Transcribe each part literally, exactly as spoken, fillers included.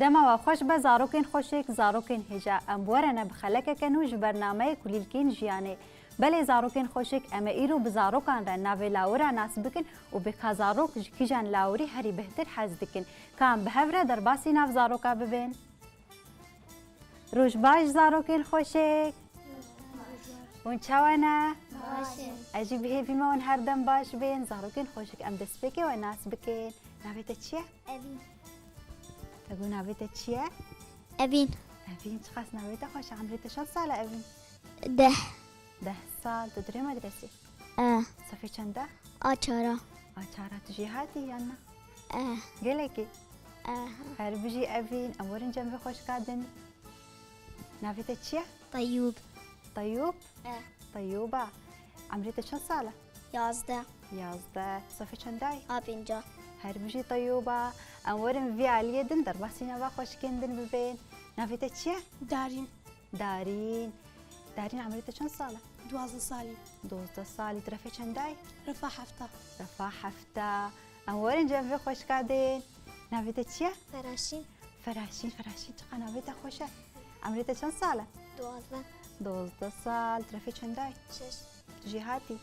Dema we xweş be zarokên xweşik, zarokên hêja. Em werene bi xelekeke nû ji bernameyê Kulîlkên Jiyanê. Belê zarokên xweşik, em ê îro bi zarokan re navê lawira nas bikin û bê ka zarok ji kîjan lawirî herî bêhtir hez dikin. Ka em bi hev re derbasî nav zaroka bibin. Roj baş zarokên xweşik. Hûn çawa ne? Baş in. Ez jî bi hêvî me hûn her dem baş bên. Zarokên xweşik, em destpêkê we nas bikin. Navê te çi ye? Evîn. Te got navê te çi ye? Evîn. Evîn, çiqas navê te xweş e. Emrê te çend sal e Evîn? Deh. Deh sal. Tu dirê medresê? E. Sefê çend e? A çara. A çara. Tu jêhatî yan na? E. Gelekî? E. Her bijî Evîn. Em werin cem vê xweşika din. Navê te çi ye? Teyûb. Teyûb? E. Teyûba. Emrê te çend sal e? Yazdeh. Yazdeh. Sefê çendayî? A pênca. Her bijî Teyûba. Em werin vî aliyê din derbasî nava xweşikên din bibên. Navê te çi ye? Darîn. Darîn. Darîn, emrê te çend sal e? Duwazdeh salî. Duwazdeh salî. Tu refê çendayî? Refa hefta. Refa hefta. Em werin cem vê xweşika din. Navê te çi ye? Feraşîn. Feraşîn, Feraşîn, çiqa navê te xweş e. Emrê te çend sal e? Duwazdeh. Duwazdeh sal. Tu refê çendayî? Şeş. Tu jêhatî? E.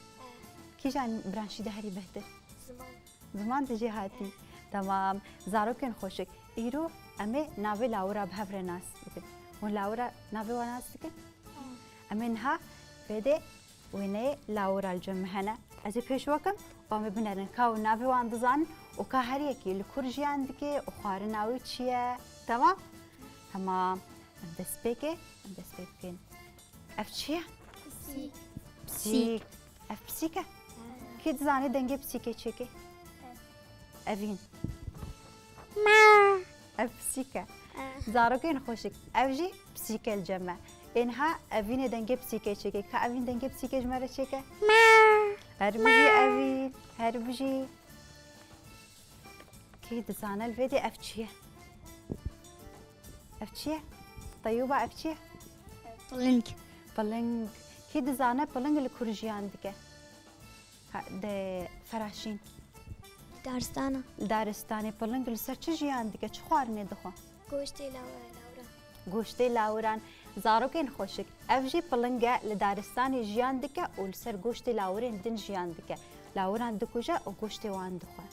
Kîjan branşî de herî bêhtir? Ziman. Ziman tu jêhatî? Temam. Zarokên xweşik. Îro em ê navê lawira bi hev re nas bikin. Hûn lawira navê wan nas dikin? Em ê niha vê de wêneyê lawira li cem me hene. Ez ê pêş we kim û em ê binerin ka hûn navê wan dizanin û ka her yekî li kur jiyan dike û xwarina wî çi ye. Temam? Temam. Em dest pê ke, em dest pê bikin. Ev çi ye? Pisîk. Pisîk. Ev pisîk e? Kî dizane dengê pisîkê çêke? Evîn. Ma. Ev pisîk e. Zarokên xweşik. Ev jî pisîk e li cem me. Ê niha Evînê dengê pisîkê çêke. Ka Evîn dengê pisîkê ji me re çêke? Ma. Her bijî Evîn. Her bijî. Kî dizane li vê dê ev çi ye? Ev çi ye? Teyûba, ev çi ye? Piling. Piling. Kî dizane piling li kur jiyan dike? Ha, de Feraşîn. Daristana. Li daristanê piling li ser çi jiyan dike? Çi xwarinê dixwe? Goştê law-, lawran. Goştê lawiran. Zarokên xweşik. Ev jî piling e, li daristanê jiyan dike û li ser goştê lawirên din jiyan dike. Lawiran dikuje û goştê wan dixwe.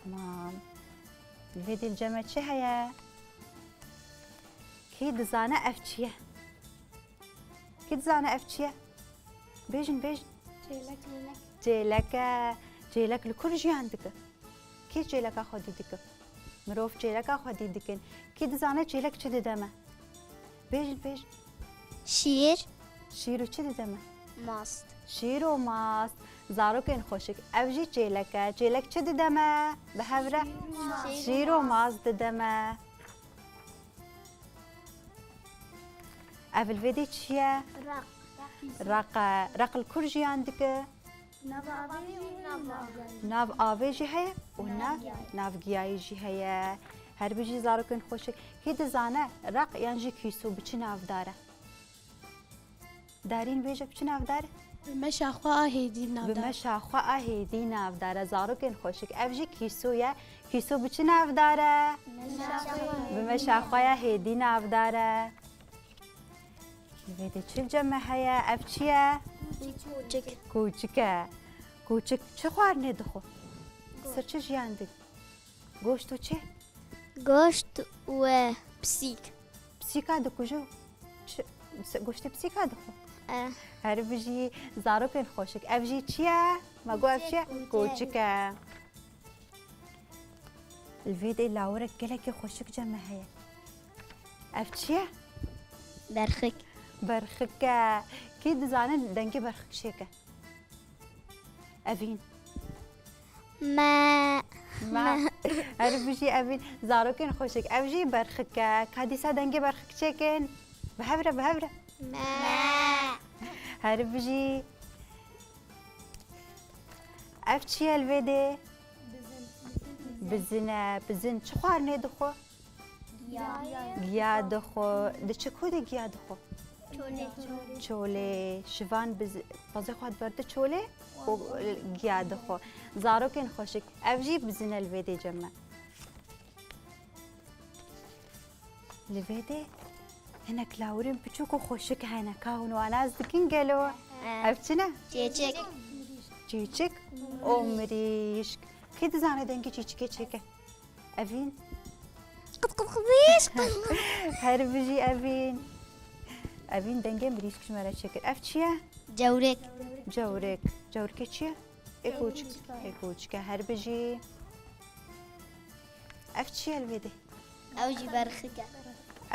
Tamam. Vê dê li cem me çi heye? Kî dizane ev çi ye? Kî dizane ev çi ye? Bêjin, bêjin. Çêlek, çêlek. Çêlek e. Çêlek li kur jiyan dike? Kî çêleka xwedî dike? Mirov çêleka xwedî dikin. Kî dizane çêlek çi dide me? Bêjin, bêjin. Şîr. Şîr û çi dide me? Mast. Şîr û mast. Zarokên xweşik. Ev jî çêlek e. Çêlek çi dide me? Bi hev re? Şîr û mast. Şîr û mast dide me. Ev li vê dê çi ye? Req. Req e. Req li kur jiyan dike? Nav avê jî heye û nav, nav giyayî jî heye. Her bijî zarokên xweşik. Kî dizane req yan jî kîso bi çi navdar e? Darîn bêje bi çi navdar e? Bi meşa xwe a hêdî navdar. Bi meşa xwe a hêdî navdar e. Zarokên xweşik. Ev jî kîso ye. Kîso bi çi navdar e? Meşa xwe. Bi meşa xwe ya hêdî navdar e. Li vê dê çi li cem me heye? Ev çi ye? Kûçik. Kûçik e. Kûçik çi xwarinê dixwe? Ser çi jiyan dike? Goşt û çi? Goşt û, e, pisîk. Pisîka dikuje û çi, se-, goştê pisîka dixwe? E. Her bijî zarokên xweşik. Ev jî çi ye? Me got ev çi ye? Kûçik. Kûçik e. Li vê dê lawirek gelekî xweşik cem me heye. Ev çi ye? Berxik. Berxik e. Kî dizane dengê berxik çêke? Evîn. Me. Me. Me. Her bijî Evîn. Zarokên xweşik. Ev jî berxik e. Ka dîsa dengê berxik çêkin. Bi hev re, bi hev re. Me. Her bijî. Ev çi ye li vê dê? Bizin. Bizin e. Bizin çi xwarinê dixwe? Giya. Giya dixwe. Di çi ku de giya dixwe? Çolê. Çolê. Şivan biz-, pezê xwe diberde çolê û giya dixwe. Zarokên xweşik. Ev jî bizin e li vê dê cem me. Li vê de hinek lawirên piçûk û xweşik hene. Ka hûn wan nas dikin gelo? Ev çi ne? Çêçik. Çêçik û mirîşk. Kê dizane dengê çîçikê çêke? Evîn. Qit qit qit. Her bijî Evîn. Evîn dengê mirîşk ji me re çêkir. Ev çi ye? Cewrek. Cewrek. Cewrikê çi ye? Ê koçik. Ê koçik e. Her bijî. Ev çi ye li vê de? Ew jî berxik e.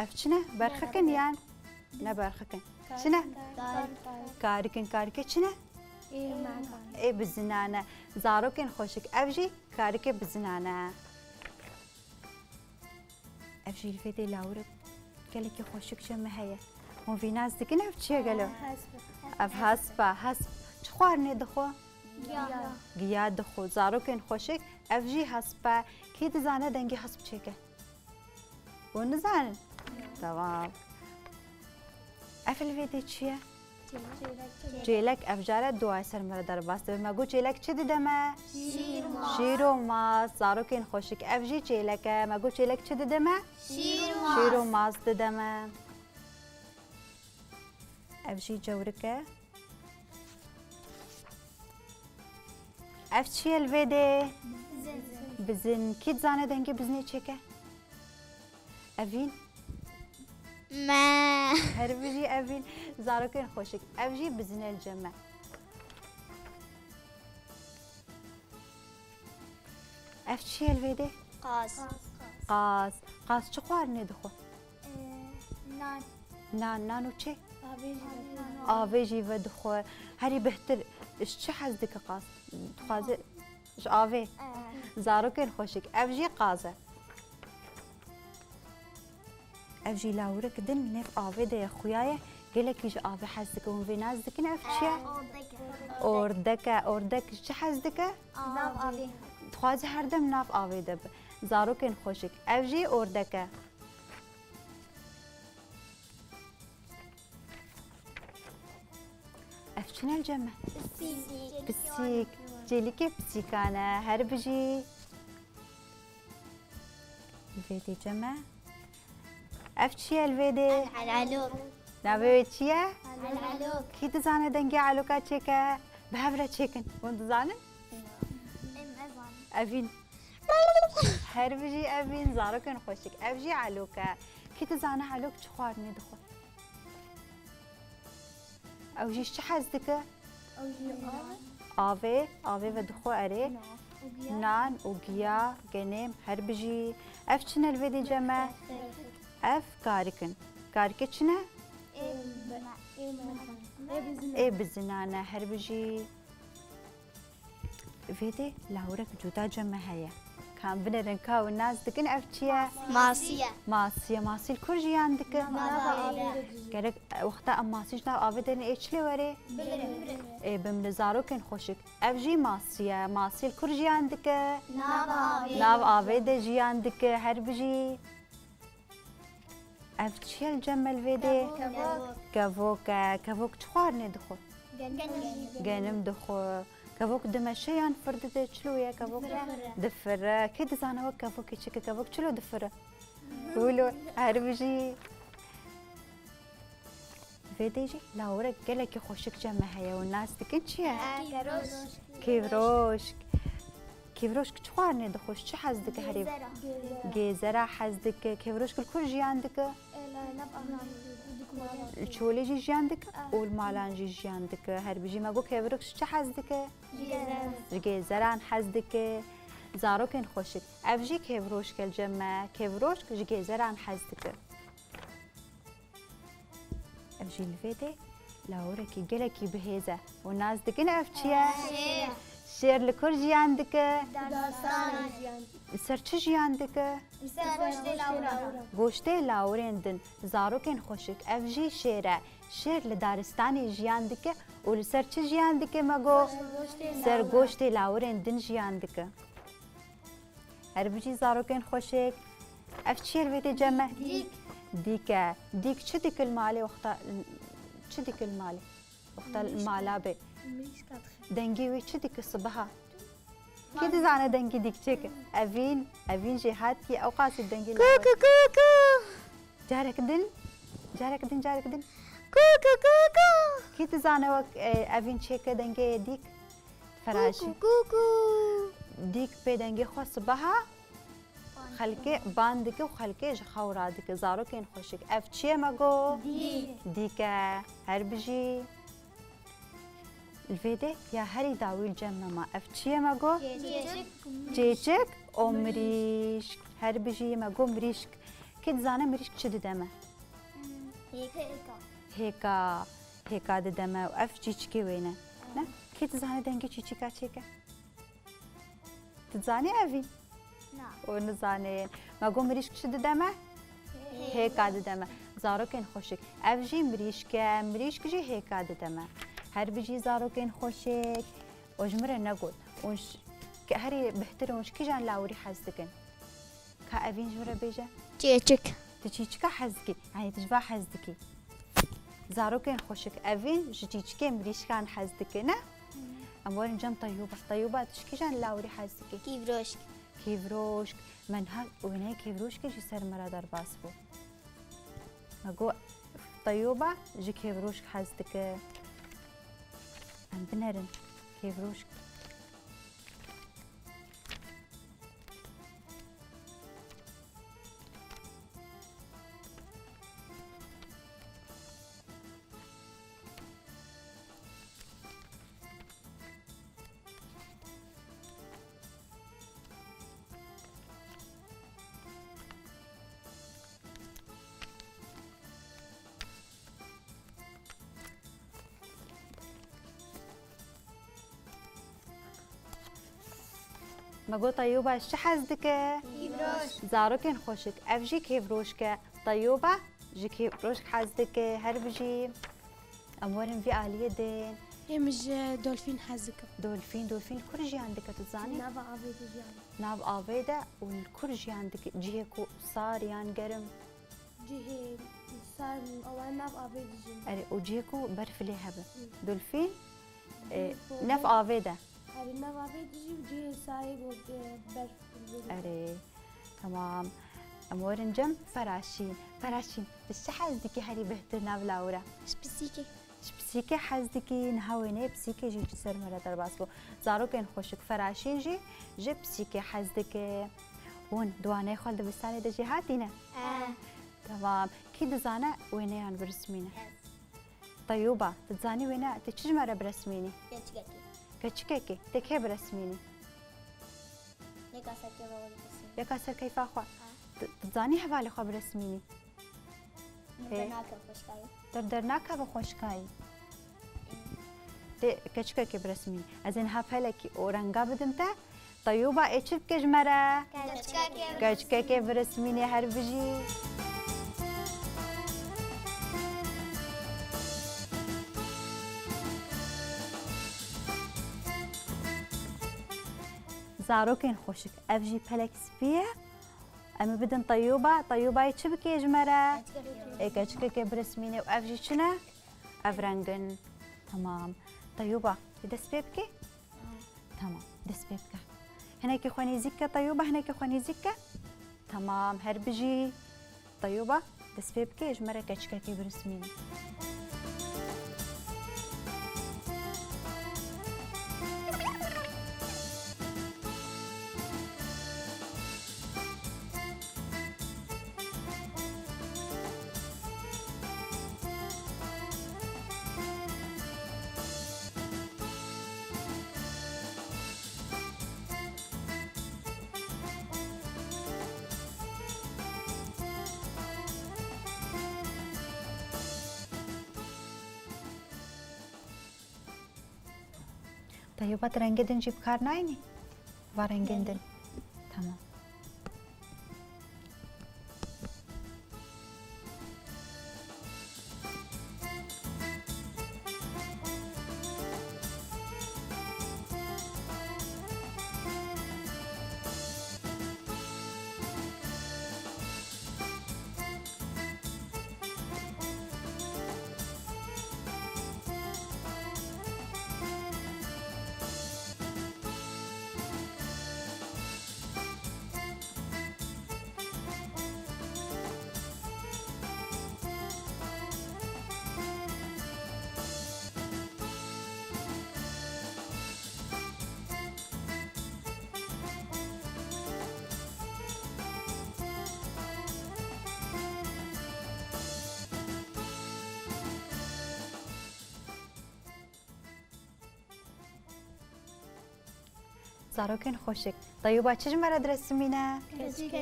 Ev çi ne? Berxik in yan? Ne berxik in. Çi ne? Karik. Karik in. Karikê çi ne? Ê bizinan e. Zarokên xweşik. Ev jî karikê bizinan e. Ev jî li vê dê lawirek gelekî xweşik ji me heye. Hûn vî nas dikin ev çi ye gelo? Hesp. Ev hesp e. Hesp çi xwarinê dixwe? Giya. Giya dixwe. Zarokên xweşik. Ev jî hesp e. Kî dizane dengê hesp çêke? Hûn nizanin? Tamam. Ev li vê dê çi ye? Çêlek. Çêlek ev care duayê ser me re derbas dibe. Me got çêlek çi dide me? Şîr û mast. Şîr û mast. Zarokên xweşik. Ev jî çêlek e. Me got çêlek çi dide me? Şîr û mast. Şîr û mast dide me. Ev jî cewrik e. Ev çi ye li vê dê? Bizin. Bizin. Kî dizane dengê bizinê çêke? Evîn. Me. Her bijî Evîn. Zarokên xweşik. Ev jî bizin e li cem me. Ev çi ye li vê dê? Qaz. Qaz. Qaz çi xwarinê dixwe? Ee, nan. Nan, nan û çi? Avê jî ve. Avê jî ve dixwe. Herî bêhtir ji çi hez dike qaz? Dixwaze ji avê. Ee. Zarokên xweşik. Ev jî qaz e. Ev jî lawirek din nêv avê de ye, xuya ye. Gelekî ji avê hez dike. Hûn vê nas dikin ev çi ye? Ordek e. Ordek e. Ordek ji çi hez dike? Nav avê. Dixwaze her dem nav avê de be. Zarokên xweşik. Ev jî ordek e. Ev çi ne li cem me? Pisîk. Pisîk. Çêlîkê pisîkan e. Her bijî. Vê dê cem me. Ev çi ye li vê dê? Elok. Navê wê çi ye? Elok. Kî dizane dengê eloka çêke? Bi hev re çêkin. Hûn dizanin? Em ezanin. Evîn. Her bijî Evîn, zarokên xweşik. Ev jî elok e. Kî dizane elok çi xwarinê dixwe? Ew jî çi hez dike? Ew jî av. Avê, avê ve dixwe erê. Nan û giya, genêm, her bijî. Ev çi ne li vê dê cem me? Ev karik in. Karikê çi ne? Ê bizinan e, her bijî. Vê dê lawirek cuda cem me heye. Ka em binerin ka hûn nas dikin ev çi ye? Masî ye. Masî ye. Masî li kur jiyan dike? Nava avê de. Gerek wexta em masî ji nav avê derin ê çi lê werê? Bimire. Ê bimire zarokên xweşik. Ev jî masî ye. Masî li kur jiyan dike? Nav avê. Nav avê de jiyan dike. Her bijî. Ev çi ye li cem me li vê dê? Kevok. Kevok e. Kevok çi xwarinê dixwe? Genim. Genim dixwe. Kevok dimeşe yan fir dide? Çilo ye kevok? Difire. Difire. Kê dizane wek kevokê çike? Kevok çilo difire? Wilo. Her bijî. Vê dê jî lawirek gelekî xweşik cem me heye û nas dikin çi ye? Kevroşk. Kevroşk. Kevroşk çi xwarinê dixwe? Çi hez dike herî? Gêzera. Gêzera hez dike. Kevroşk li kur jiyan dike? Li çolê jî jiyan dike û li malan jî jiyan dike. Her bijî me got kevroşk ji çi hez dike? Ji gêzeran hez dike. Zarokên xweşik. Ev jî kevroşk e li cem me. Kevroşk ji gêzeran hez dike. Ev jî li vê dê lawirekî gelekî bihêz e. Û nas dikin ev çi ye? Şêr. Şêr li kur jiyan dike? Li daristanê jiyan dike. Li ser çi jiyan dike? Li ser goştê lawira. Goştê lawirên din. Zarokên xweşik, ev jî şêr e. Şêr li daristanê jiyan dike û li ser çi jiyan dike me got? Ser goştê lawirên din jiyan dike. Her bijî zarokên xweşik. Ev çi ye li vê dê cem me? Dîk. Dîk e. Dîk çi dike li malê wexta, çi dike li malê? Wexta li mala be. Dengê wê çi dike sibeha? Kê dizane dengê dîk çêke? Evîn, Evîn jê hatiye, ew qasî dengê li ku, ku, ku, ku. Carek din, carek din, carek din. Kû, kû, kû, kû. Kî dizane wek, e, evîn çêke dengê dîk? Feraşî. Kû, kû, kû, kû. Dîk pê dengê xwe sibeha xelkê ban dike û xelkê ji xew radike. Zarokên xweşik. Ev çi ye me go? Dîk. Dîk e. Her bijî. Li vê de ya herî dawî li cem me ma. Ev çi ye me go? Çêçik. Çêçik û mirîşk. Her bijî me go mirîşk. Kî dizane mirîşk çi dide me? Hêka, hêka. Hêka, hêka dide me û ev çîçikê wê ne. Ne? Kî dizane dengê çîçika çêke? Tu zanî evîn? Na. Û nizanên. Me got mirîşk çi dide me? Hê. Hêka dide me. Zarokên xweşik. Ev jî mirîşk e, mirîşk jî hêka dide me. Her bijî zarokên xweşik. Û ji min re negot. Hûn ş-, ke herî bihtir hûn ji kîjan lawirî hez dikin? Ka evîn ji min re bêje. Çêçik. Tu çîçika hez dikî. Yanî tu ji va hez dikî. Zarokên xweşik evîn ji çîçikê mirîşkan hez dike, ne? Em werin cem Teyûba. Teyûba, tu ji kîjan lawirî hez dikî? Kîvroşk. Kîvroşk. Me niha wêneyê kîvroşkê jî ser me re derbas bû. Me got Teyûba ji kîvroşk hez dike. Em binerin. Kîvroşk. Me got Teyûba ji çi hez dike? Kîvroşk. Zarokên xweşik, ev jî kêvroşk e. Teyûba ji kêvroşk hez dike, her bijî. Em werin vî aliyê din. Ê, min ji dolfîn hez dikim. Dolfîn, dolfîn li kur jiyan dike, tu zanî? Nava avê de jiyan. Nav avê de û li kur jiyan dike? Cihê ku sar yan germ? Cihê sar, ew nav avê dijîn. Erê, û cihê ku berf lê hebe. Hı. Dolfîn, e, cihê ku nef berf avê de. Erê, nav avê dijî û cihê sarê ku, e, berf. Erê, temam. Em werin cem Feraşîn. Feraşîn, tu çi hez dikî herî bihtir nav lawira? Ji pisîkê. Ji pisîkê hez dikî, niha wêneyê pisîkê jî ji ser me re derbas bû. Zarokên xweşik Feraşîn jî ji pisîkê hez dike. Hûn di waneyê xwe li dibistanê de jî hatîne? Eh. Temam. Kî dizane wêneyan birismîne? Ez. Teyûba, tu dizanî wêne, tu çi ji me re biresmînî? Keçikekê. Keçikekê, tê kê biresmînî? Yeka ser keyfa xwe biresmînî. Yeka ser keyfa xwe. Ha. Tu, tu dizanî hevalê xwe biresmînî? Min Ê. Dernakeve xweşkayî. Te dernakeve xweşkayî. Ê. Tê keçikekê biresmînî. Ez ê niha pelekî û renga bidim te. Teyûba ê çi bike ji me re? Keçikekê birismînî. Keçikekê birismînî, her bijî. Zarokên xweşik, ev jî pelek spî ye. Em ê bidin Teyûba. Teyûbayê çi bike ji me re? Keçikekê. Ê keçikekê birismînê û ev jî çi ne? Ev rengin. Temam. Teyûba, ê dest pê bike. Tamam, dest pê bike. Hinekî xwe nêzîk ke Teyûba, hinekî xwe nêzîk ke. Tamam, her bijî. Teyûba, dest pê bike, ji me re keçikekê birismîne. Teyûba, tu rengê din jî bi kar nayînî? Va rengên din. Belê. Tamam. Zarokên xweşik, teyûba çi ji me re diresimîne? Keçik.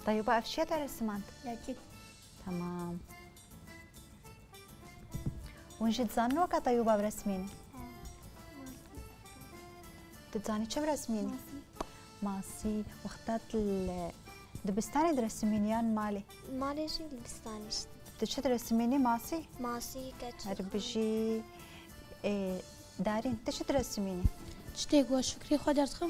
Teyûba ev çi ye te resimand? Keçik. Tamam. Hûn jî dizanin weke teyûba biresmînin? Tu dizanî çi biresmînî? Masî. Masî. Wexta tu li dibistanê diresimînî yan malê? Malê jî dibistanê jî. Tu çi diresimînî masî? Masî, keçik. Her bijî. Ê, Darîn, tu çi diresimînî? Tiştê ku ez fikrê xwe derdixim,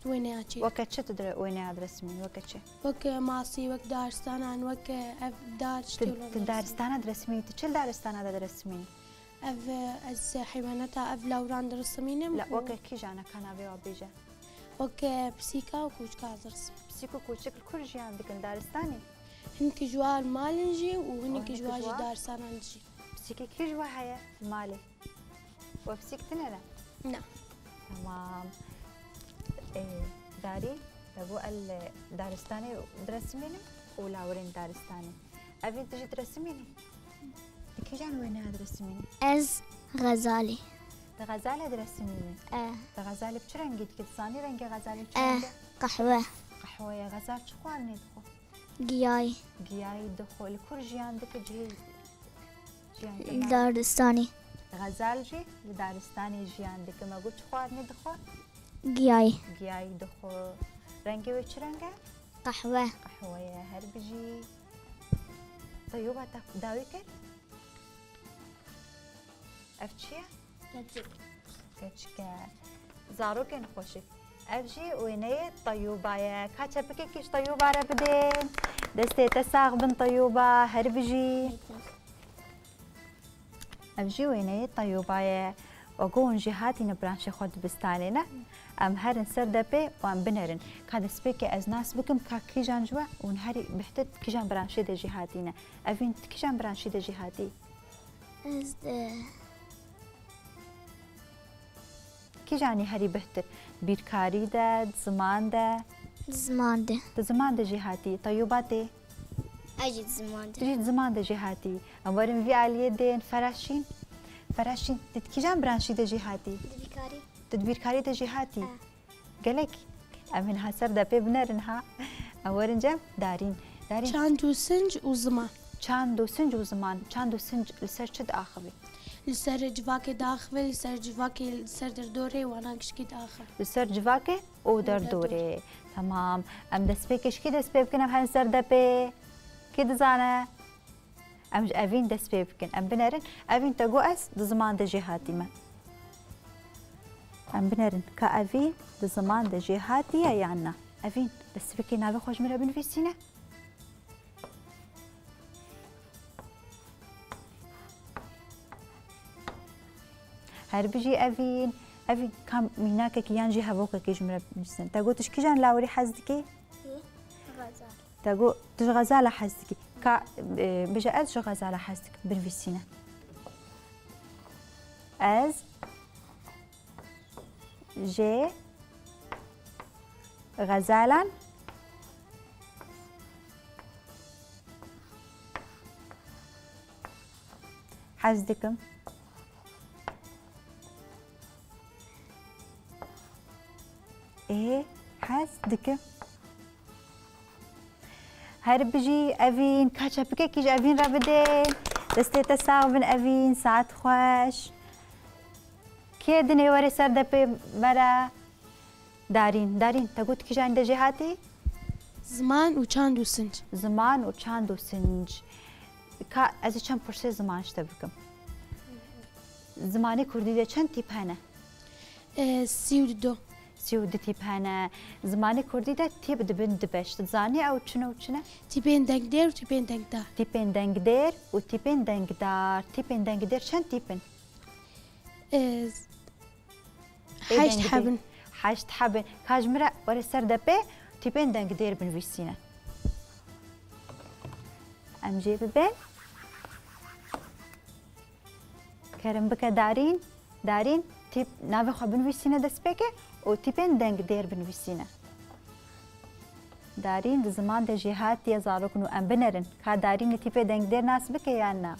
wêneya çê. Weke çi tu dire-, wêneya diresimînî? Weke çi? Wek masî, wek daristanan, wek ev dar tiştê Tu, wilo tu diresimînî. Daristana diresimînî, tu çi li daristana de diresimînî? Ev, ez heywanata ev lawran diresimînim La û weke kîjan e ka navê wa bêje? Wek pisîka û kûçika ez diresim. Pisîk û kûçik li kur jiyan dikin? Daristanê? Hinkî ji wa li malin jî û hinkî ji wa jî daristanan dijîn. Pisîkê kî ji wa heye li malê? We pisîk tune ne? Na. Tamam. Ê, Darî, te got el daristanê diresimînim û lawirên daristanê. Evîn tu jî diresimînî? Di kîjan wêneya diresimînî? Ez xezalê. Di xezalê diresimînî? E. Di xezalê bi çi rengî dikî? Tu zanî rengê xezalê çi E, reng e? Qehwe. Qehwe ye. Xezal çi xwarinê dixwe? Giyayî. Giyayî dixwe. Li kur jiyan dike cihê jiyan Li daristanê. Xezal jî li daristanê jiyan dike. Me got çi xwarinê dixwe? Giyayî. Giyayî dixwe. Rengê wê çi reng e? Qehwe. Qehwe ye. Her bijî. Teyûba te dawî kir? Ev çi ye? Keçik. Keçik e. Zarokên xweşik. Ev jî wêneyê teyûba ye. Ka çepikekî ji teyûba re bidên. Destê te sax bin teyûba. Her bijî. Ev jî wêneyê teyûba ye. Wego hûn jî hatîne branşê xwe dibistanê ne? Em herin ser depê û em binerin. Ka destpêkê ez nas bikim ka kîjan ji we hûn herî bihtir kîjan branşê de jî hatîne. Evîn tu kîjan branşî de jî hatî? Ez de Kîjanî herî bihtir? Bîrkarî de, di ziman de? Di ziman de. Di ziman de jî hatî. Teyûba tê? Ez jî di ziman de. Tu jî di ziman de jî hatî. Em werin vî aliyê dên Feraşîn. Feraşîn, tu di kîjan branşî de jî hatî? Di bîrkarî. Tu di bîrkarî de jî hatî? E. Gelek. Em hin ha ser depê binerin ha. Em werin cem Darîn. Darîn. Çand û sinc û ziman. Çand û sinc û ziman. Çand û sinc li ser çi diaxivî? Li ser civakê diaxive, li ser civakê, li ser derdorê wana gişkî diaxive. Li ser civakê û derdorê. Derdorê. Tamam. Em destpêkê ji kî dest pê bikin? Em herin ser depê. Kî dizane? Em ji Evîn dest pê bikin. Em binerin. Evîn, te got ez di ziman de jê hatîme. Em binerin. Ka Evîn di ziman de jê hatiye yan na? Evîn, destpêkê navê xwe ji min re binivîsîne. Her bijî Evîn. Evîn, ka mînakekî yan jî hevokekî ji min re binivîsîne. Te got tu ji kîjan lawirî hez dikî? Xezal. Te got tu ji xezala hez dikî. Ka, e, bêje ez ji xezala hez dikim. Binivîsîne. Ez ji xezalan hez dikim. Ê, hez dikim. Her bijî Evîn, ka çepikekî ji Evîn re bidên. Destê te sax bin Evîn, saet xweş. Kê dinê were ser depê me re? Darîn. Darîn, te got kîjanî de jê hatî? Ziman û çand û sinc. Ziman û çand û sinc. Ka ez ê çend pirsê ziman ji te bikim. Zimanê kurdî de çend tîp hene? E, sî û du. Sî û du tîp hene. Zimanê kurdî de tîp dibin du beş. Tu dizanî ew çi ne û çi ne? Tîpên dengdêr û tîpên dengdar. Tîpên dengdêr û tîpên dengdar. Tîpên dengdêr çend tîp in? E, Ê heşt dengdêr. Hebin. Heşt hebin. Ka ji min re were ser depê tîpên dengdêr binivîsîne. Em jê bibin. Kerem bike Darîn. Darîn, tîp navê xwe binivîsîne destpêkê û tîpên dengdêr binivîsîne. Darîn di ziman de jê hatiye zarokno em binerin. Ka Darîn li tîpê dengdêr nas bike yan na?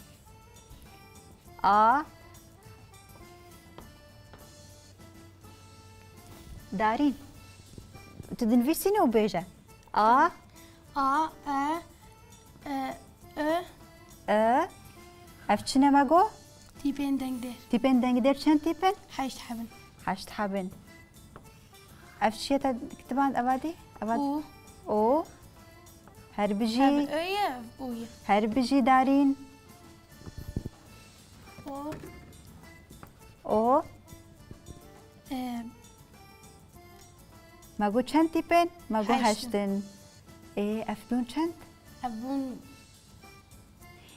A. Darîn. Tu dinivîsîne û bêje. A. A, E, E, Ö. E. Ev çi ne me got? Tîpên dengdêr. Tîpên dengdêr çend tîp in? Heşt heb in. Heşt heb in. Ev çi ye te kitiban evadî? Evad. O. O. Her bijî. Ev Ö ye, ev O ye. Her bijî Darîn. O. O. E. Me got çend tîp in? Me got heşt in. Heşt in. Ê, ev bûn çend? Ev bûn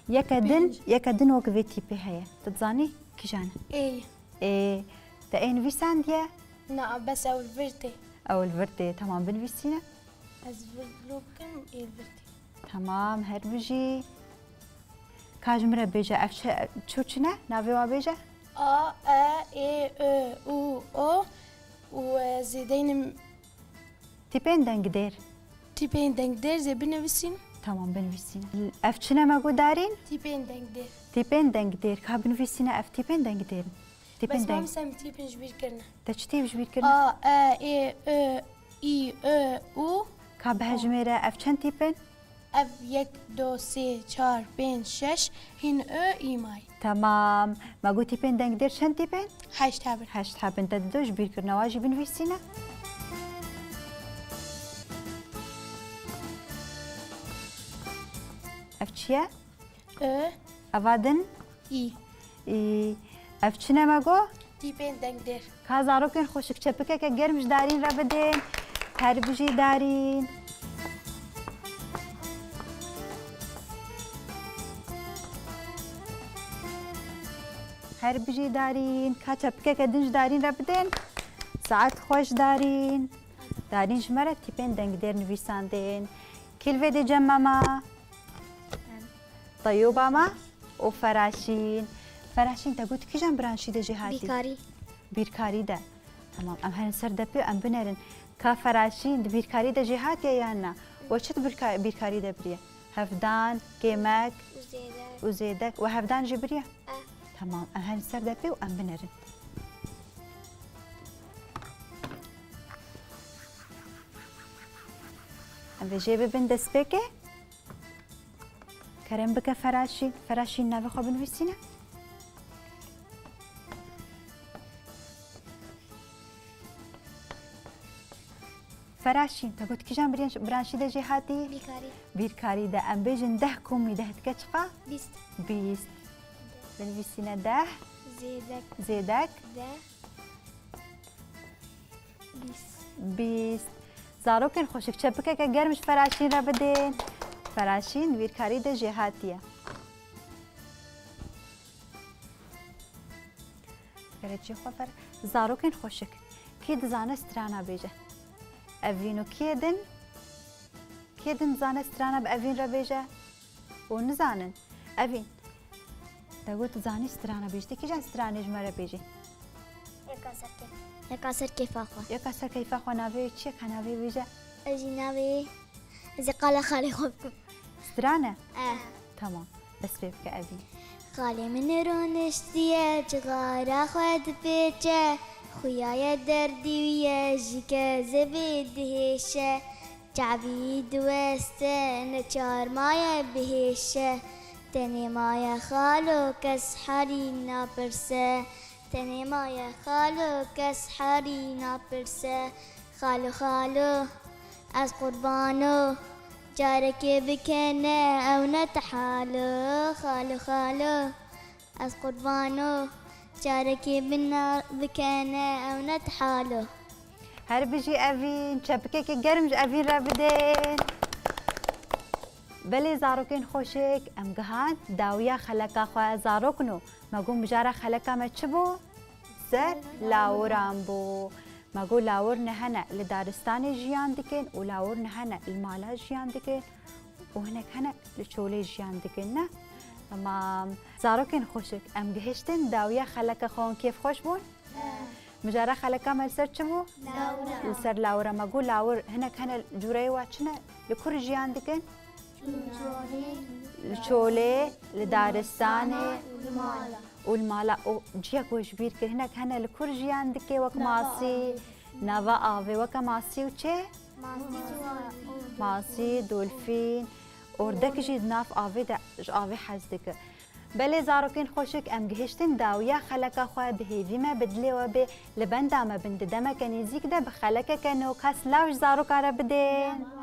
Yeke din, pênc. Yeke din wek vê tîpê heye. Tu dizanî kîjan e? Ê. Ê, te ê nivîsandiye? Na, bes ew li vir tê. Ew li vir tê. Tamam, binivîsîne. Ez vir lo bikim, ê li vir tê. Tamam, her bijî. Ka ji min re bêje, ev çi, çi û çi ne? Navê wa bêje? A, E, Ê, Ö, Û, O û, e, zêdeynim Tîpên dengdêr. Tîpên dengdêr zê binivîsîn. Tamam, binivîsîne. Ev çi ne me got Darîn? Tîpên dengdêr. Tîpên dengdêr. Ka binivîsîne ev tîpên dengdêr in. Tîpên Bes deng- mam sem tîpin ji bîr kirine. Te çi tîp ji bîr kirine? A, E, Ê, Ö, Î, Ö, Û. Ka bihejmêre ev çend tîp in? Ev yek, do, sê, çar, pênc, şeş, hîn Ö, Î may. Temam. Me got tîpên dengdêr çend tîp in? Heşt heb in. Heşt heb in. Te dido ji bîr kirine, wa jî binivîsîne. Ev çi ye? Ö. Eva din? Î. Î. Ev çi ne me got? Tîpên dengdêr. Ka zarokên xweşik çepikeke germ ji Darîn re bidin. Her bijî Darîn. Her bijî Darîn. Ka çepikeke din ji Darîn re bidin. Saet xweş Darîn. Darîn ji me re tîpên dengdêr nivîsandin. Kî li vê dê cem me ma? Teyoba me û Feraşîn. Feraşîn, te got kîjan branşî de jêhatî? Bîrkarî. Bîrkarî de. Tamam, em herin ser depê û em binerin. Ka Feraşîn di bîrkarî de jêhatiye yan na? We çi di bîrka-, bîrkarî de biriye? Hevdan, kêmek û zêdek. Û zêdek. We hevdan jî biriye? Eh. Tamam, em herin ser depê û em binerin. Em vê jê bibin destpêkê. Kerem bike Feraşîn. Feraşîn, navê xwe binivîsîne. Feraşîn, te got kîjan biryan-, branşî de jêhatî? Bîrkarî. Bîrkarî de. Em bêjin deh komî deh dike çiqa? Bîst. Bîst. Binivîsîne deh. Zêdek. Zêdek. Deh. Bîst. Bîst. Zarokên xweşik çepikeke germ ji Feraşîn re bidin. Feraşîn bîrkarî de jêhatî ye. Gere çî xwe fer-, zarokên xweşik. Kî dizane strana bêje? Evîn û kiyê din? Kê din dizane strana bi Evîn re bêje? Û nizanin. Evîn, te got tu zanî strana bêje. Te kîjan stranê ji me re bêjî? Yeka ser kêf-, yeka ser kêfa xwe. Yeka ser kêfa xwe navê wê çi ye? Ka navê bêje. Ez jî navê, ez ê qala xalê xwe bikim. Strane? Eh. Tamam. Dest pê bike Evîn. Xalê min roniştiye, cixara xwe dipêçe, xuya ye derdî wî ye, ji kezebê dihêşe. Çavî diweste, neçar maye bihêşe. Tenê maye xalo, kes herî napirse. Tenê maye xalo, kes herî napirse. Xalo, xalo, ez qurbano. Carekê bikene, ew ne ti halo. Xalo, xalo. Ez qurbano, carekê bina-, bikene, ew ne ti halo. Her bijî Evîn, çepikekê germ ji Evîn re bidin. Belê zarokên xweşik, em gihan dawiya xeleka xwe. Zarokno, me got mijara xeleka me çi bû? Ser lawiran bû. Me got lawir ne hene li daristanê jiyan dikin û lawir ne hene li mala jiyan dikin. Û hinek hene li çolê jiyan dikin, ne? Tamam. Zarokên xweşik, em gihiştin dawiya xeleka xwe, hûn kêfxweş bûn? He. Mijara xeleka me li ser çi bû? Lawira. Li ser lawira. Me got lawir, hinek hene cûreyê wa çi ne? Li kur jiyan dikin? Li çolê, li daristanê û li mala. Û li mala. Û cihek we ji bîr kir, hinek hene li kur jiyan dike wek masî. Nava avê weke masî û çi? Masî, dolfîn, ordek jî di nav avê de ji avê hez dike. Belê zarokên xweşik, em gihiştin dawiya xeleka xwe, bi hêvî me bi dilê we bê, li benda me bin di demeke nêzîk de bi xelekeke nû kes law ji zaroka re bidên.